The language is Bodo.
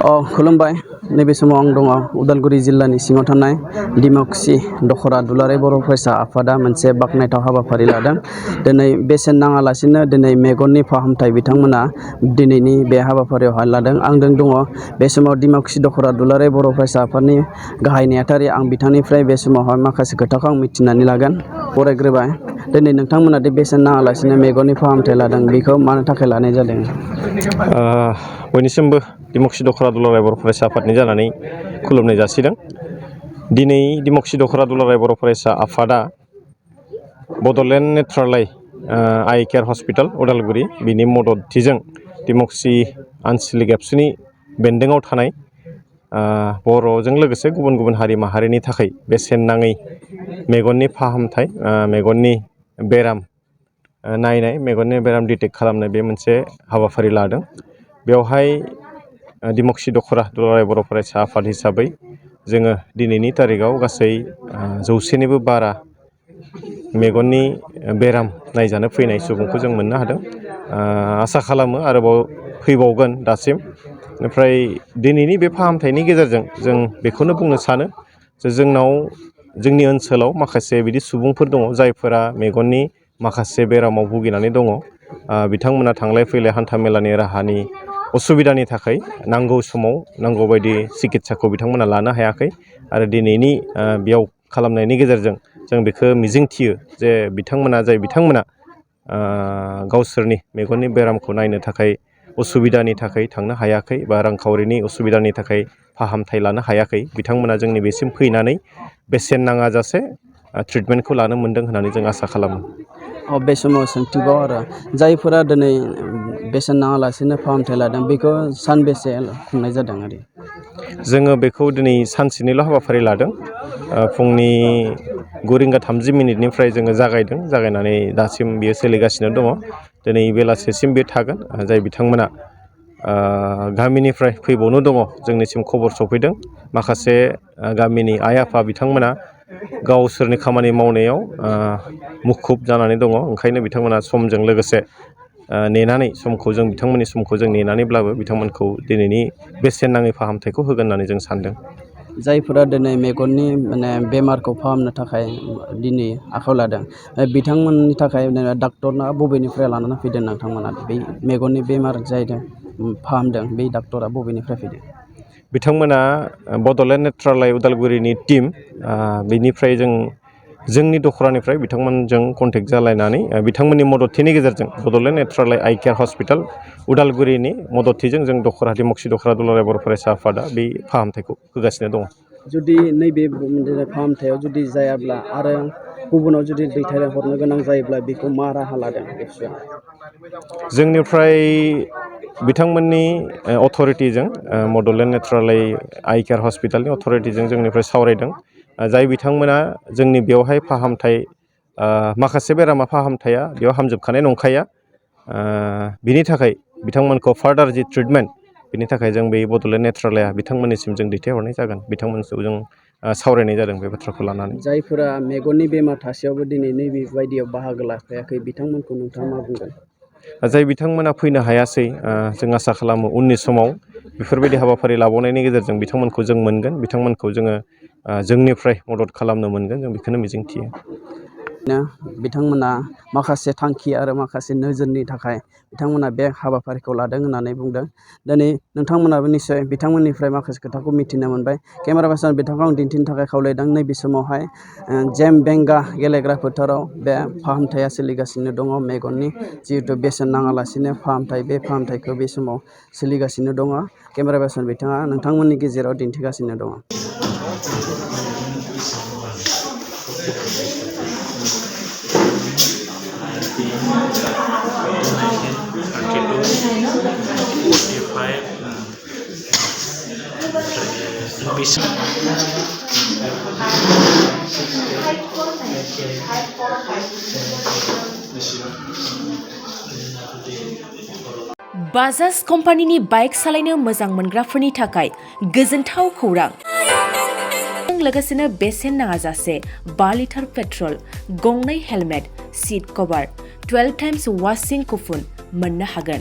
खुलुमबाय नैबे समाव आं दङ उदालगुरि जिल्लानि सिङाव थानाय डिमाकुसि दखरा दुलाराय बर' फरायसा आफादा मोनसे बाखनायथाव हाबाफारि लादों। दिनै बेसेन नाङालासिनो दिनै मेगननि फाहामथाय बिथांमोना दिनैनि बे हाबाफारियावहाय लादों। आंजों दङ बे समाव डिमाकुसि दखरा दुलाराय बर' फरायसा आफादनि गाहाय नेहाथारि। आं बिथांनिफ्राय बे समावहाय माखासे खोथाखौ आं मिथिनानै लागोन। फरायग्रोबाय दिनै नोंथांमोना दि बेसेन नाङालासिनो मेगननि फाहामथाय लादों बेखौ मानो थाखाय लानाय जादों? बयनिसिमबो डिमाकुसि दखरा दुलाराय बर' फरायसा आफादनि जानानै खुलुमनाय जासिदों। दिनै डिमाकुसि दखरा दुलाराय बर' फरायसा आफादा बड'लेण्ड नेत्रालय आइ केयार हस्पिटाल उदालगुरि बिनि मददथिजों डिमाकुसि आनसलिक एबसुनि बेन्दोङाव थानाय बर'जों लोगोसे गुबुन गुबुन हारि माहारिनि थाखाय बेसेन नाङै मेगननि फाहामथाय, मेगननि बेराम नायनाय, मेगननि बेराम डिटेक्ट खालामनाय बे मोनसे हाबाफारि लादों। बेवहाय डिमाकुसि दखरा दुलाराय बर' फरायसा आफाद हिसाबै जोङो दिनैनि तारिखआव गासै 100निबो बारा मेगननि बेराम नायजानो फैनाय सुबुंखौ जों मोननो हादों। आसा खालामो आरोबाव फैबावगोन दासिम। ओमफ्राय दिनैनि बे फाहामथायनि गेजेरजों जों बेखौनो बुंनो सानो जे जोंनि ओनसोलाव माखासे बिदि सुबुंफोर दङ जायफोरा मेगननि माखासे बेरामाव भुगिनानै दङ। बिथांमोना थांलाय फैलाय हान्था मेलानि राहानि असुबिदानि थाखाय नांगौ समाव नांगौ बायदि सिकित्साखौ बिथांमोना लानो हायाखै आरो दिनैनि बेयाव खालामनायनि गेजेरजों जों बेखौ मिजिंथियो जे बिथांमोना गावसोरनि मेगननि बेरामखौ नायनो थाखाय असुबिदानि थाखाय थांनो हायाखै बा रांखावरिनि असुबिदानि थाखाय फाहामथाय लानो हायाखै, बिथांमोना जोंनि बेसिम फैनानै बेसेन नाङाजासे ट्रिटमेन्टखौ लानो मोन्दों होननानै जों आसा खालामो। बे समाव सोंथिबाव आरो जायफोरा दिनै बेसेन नाङालासिनो फाहामथाय लादों बेखौ सानबेसे खुंनाय जादों? जोङो बेखौ दिनै सानसेनिल' हाबाफारि लादों। फुंनि 9:30 जोङो जागायनानै दासिम बियो सोलिगासिनो दङ। दिनै बेलासेसिम बे थागोन। जाय बिथांमोना गामिनिफ्राय फैबावनो दङ जोंनिसिम खबर सफैदों। माखासे गामिनि आइ आफा बिथांमोना गावसोरनि खामानि मावनायाव मुखुब जानानै दङ, ओंखायनो बिथांमोना समजों लोगोसे बिथांमोननि समखौ जों नेनानैब्लाबो बिथांमोनखौ दिनैनि बेसेन नाङै फाहामथायखौ होगोन होननानै जों सानदों। जायफोरा दिनै मेगननि बेमारखौ फाहामनो थाखाय दिनै आखायाव लादों बिथांमोननि थाखाय डाक्टरना बबेनिफ्राय लानानै फैदों? नोंथांमोना बे मेगननि बेमार जायदों फाहामदों बे डाक्टरा बबेनिफ्राय फैदों? बिथांमोना बड'लेण्ड नेत्रालय उदालगुरिनि टिम। बेनिफ्राय जोंनि दखरानिफ्राय बिथांमोनजों कन्टेक्ट जालायनानै बिथांमोननि मददथिनि गेजेरजों बड'लेण्ड नेत्रालय आइ केयार हस्पिटाल उदालगुरिनि मददथिजों जों डिमाकुसि दखरा दुलाराय बर' फरायसा आफादा बे फाहामथायखौ होगासिनो दङ। जुदि नैबे फाहामथायाव जुदि जायाब्ला आरो गुबुनाव जुदि दैथायहरनो गोनां जायोब्ला बेखौ मा राहा लादों? जोंनिफ्राय बिथांमोननि अथ'रिटिजों बड'लेण्ड नेत्रालय आइ केयार हस्पिटालनि अथ'रिटिजों जोंनिफ्राय सावरायदों। जाय बिथांमोना जोंनि बेवहाय फाहामथाय माखासे बेरामा फाहामथाया बेयाव हामजोबखानाय नंखाया। बिनि थाखाय बिथांमोनखौ फार्दार जि ट्रिटमेन्ट बिनि थाखाय जों बे बड'लेण्ड नेत्रालया बिथांमोननिसिम जों दैथायहरनाय जागोन। बिथांमोनखौ जों सावरायनाय जादों बे बाथ्राखौ लानानै। जायफोरा मेगननि बेमार थासेयावबो दिनै नैबेबायदियाव बाहागो लाफायाखै बिथांमोनखौ नोंथाङा मा बुंगोन? जाय बिथांमोना फैनो हायासै, जों आसा खालामो उननि समाव बेफोरबायदि हाबाफारि लाबावनायनि गेजेरजों बिथांमोनखौ जों मोनगोन, बिथांमोनखौ जोङो जोंनिफ्राय मदद खालामनो मोनगोन, जों बेखौनो मिजिंथियो। बिथांमोना माखासे थांखि आरो माखासे नोजोरनि थाखाय बिथांमोना बे हाबाफारिखौ लादों होननानै बुंदों। दिनै नोंथांमोनाबो निस्सय बिथांमोननिफ्राय माखासे खोथाखौ मिथिनो मोनबाय। केमेरा पार्सन बिथांखौ आं दिन्थिनो थाखाय खावलायदों। नैबे समावहाय जेम बेंगा गेलेग्रा फोथाराव बे फाहामथाया सोलिगासिनो दङ। मेगननि जिहेथु बेसेन नाङालासिनो फाहामथाय, बे फाहामथायखौ बे समाव सोलिगासिनो दङ। केमेरा पार्सन बिथाङा नोंथांमोननि गेजेराव दिन्थिगासिनो दङ। बाजाज कम्पानिनि बाइक सालायनो मोजां मोनग्राफोरनि थाखाय गोजोनथाव खौरां। लोगोसेनो बेसेन नाङाजासे 5 लिटार पेट्रल, 2 हेलमेट, सीट कभार, 12 टाइम्स वाशिं कुपन मोननो हागोन।